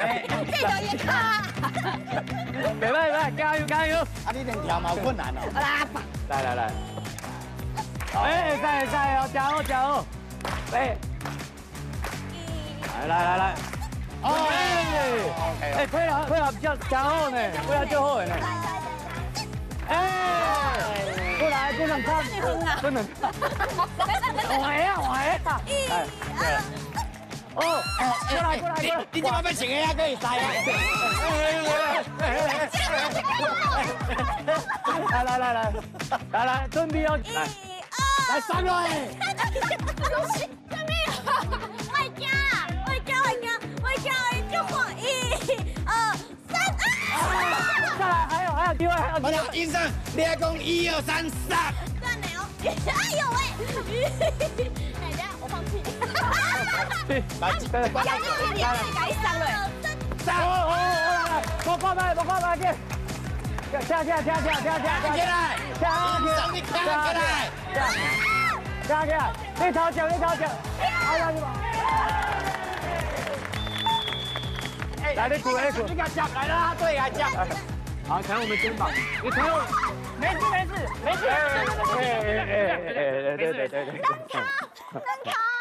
這就一卡。袂歹袂歹，加油加油！啊，你連跳嘛有困難哦。來來來，哎，會使會使哦，真好真好，哎，來來來來，哦，哎，配合配合比較真好呢，配合就好的呢。哎，過來，不能看，不能看，換啊換啊，來，哦，過來過來過來，你這擺欲穿的啊，閣會使啊？來來來來，來來，準備哦，來，來上落來。什麼啊？我驚啦！我驚我驚我驚我就晃一、二、三啊！再來，還有還有機會，還有機會。好啦，醫生，你愛講一二三殺。算了哦！哎呦喂！哎，等下我放棄。來，來，來，你來，你上來。三，哦哦哦，來來，無看覓，無看覓，去，跳跳跳跳跳跳，起來，跳，醫生你跳起來，跳起來，你頭前，你頭前，哎呀，你來，你滾，你滾，你共接來啦，對啊，接。好，踩我們肩膀，你踩我，沒事沒事沒事，哎哎哎哎，對對對對。能卡，能卡。